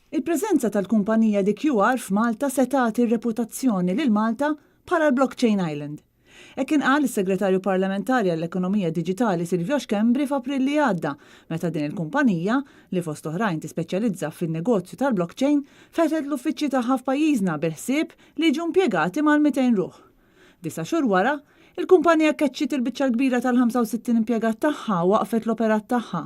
Il-preżenza tal-kumpanija DQR f'Malta se tagħti r-reputazzjoni lil Malta bħala l-Blockchain Island. Hekk kien qal is-Segretarju Parlamentari għall-Ekonomija Diġitali Silvio Schembri f'April li għadda meta din il-kumpanija, li fost oħrajn tispeċjalizza fin-negozju tal-blockchain, fetħet l-uffiċċji tagħha f'pajjiżna bil-ħsieb li jiġu impjegati mal-200 ruħ. Disa' xhur wara, il-kumpanija keċċiet il-biċċa l-kbira tal-65 impjegat tagħha u waqqfet l-operat tagħha.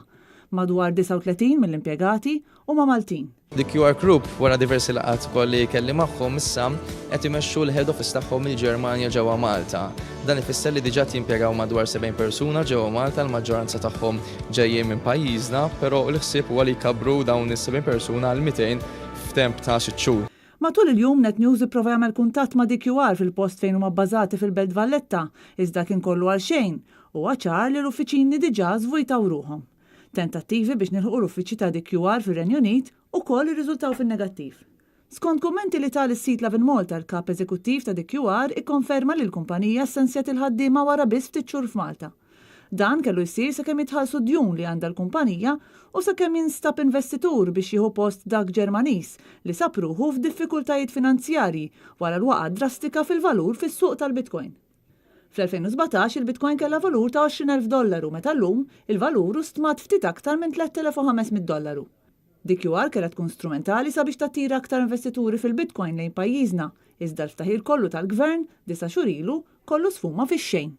Madwar 39 mill-impjegati huma Maltin. The QR Group, wara diversi laqgħat ukoll li kelli magħhom, issa qed imexxu l-head office tagħhom mill-Ġermanja ġewwa Malta. Dan ifisser li diġà qed jimpjegaw madwar 70 persuna ġewwa Malta, l-maġġoranza tagħhom ġejjin minn pajjiżna, però l-ħsieb huwa li jkabbru dawn is-70 persuna għal 200 f'temp ta' sitt xhur. Matul il-jum, Net News ipprova jagħmel kuntatt ma' DQR fil-post fejn huma bbażati fil-Belt Valletta, iżda kien kollu għalxejn. Huwa ċar li l-uffiċini diġà żvujtaw ruħhom. Tentattivi biex nilħqu l-uffiċċji ta' DQR fir-Renju Unit ukoll irriżultaw fin-negattiv. Skont kummenti li ta lis-sit Lovin Malta, l-Kap Eżekuttiv ta' DQR ikkonferma li l-kumpanija ssensjat il-ħaddiema wara biss ftit xhur f'Malta. Dan kellu jsir sakemm jitħallsu d-djun li għandha l-kumpanija u sakemm jinstab investitur biex jieħu post dak Ġermaniż li sab ruħu f'diffikultajiet finanzjarji wara l-waqgħa drastika fil-valur fis-suq tal-Bitcoin. Fl-2017 il-Bitcoin kellha valur ta' 20,000 dollaru meta llum il-valur hu stmat ftit aktar minn 3,500 dollaru. DQR kellha tkun strumentali sabiex tattira aktar investituri fil-Bitcoin lejn pajjiżna, iżda l-ftaħir kollu tal-Gvern, disa' xhur ilu, kollu sfuma fix-xejn.